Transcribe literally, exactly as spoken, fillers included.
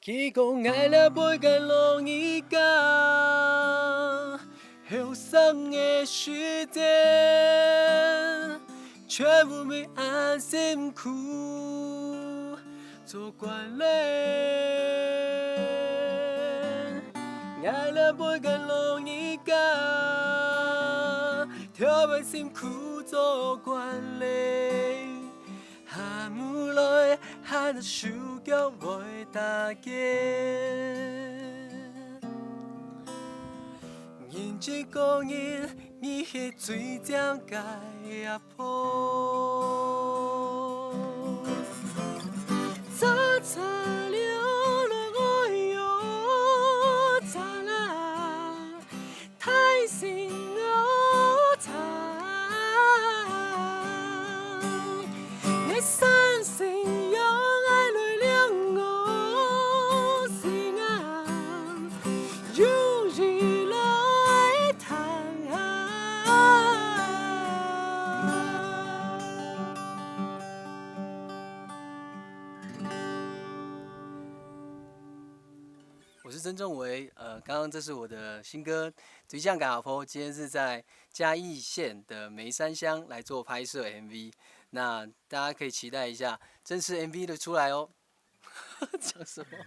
佢講𠊎這輩个老人家，後生个時節，全部乜恁辛苦做官咧。𠊎這輩个老人家，特別辛苦做官咧。 下毋來，下手腳會打結。認真講人，你係最靚个阿婆。早早流落愛喲，早啦。 大聲哦唱，你三聲喲，愛來亮哦聲啊，有意來聽啊。我是曾仲维，呃，刚刚这是我的新歌《最像个阿婆》，今天是在嘉义县的梅山乡来做拍摄M V，那大家可以期待一下正式M V的出来哦。讲什么？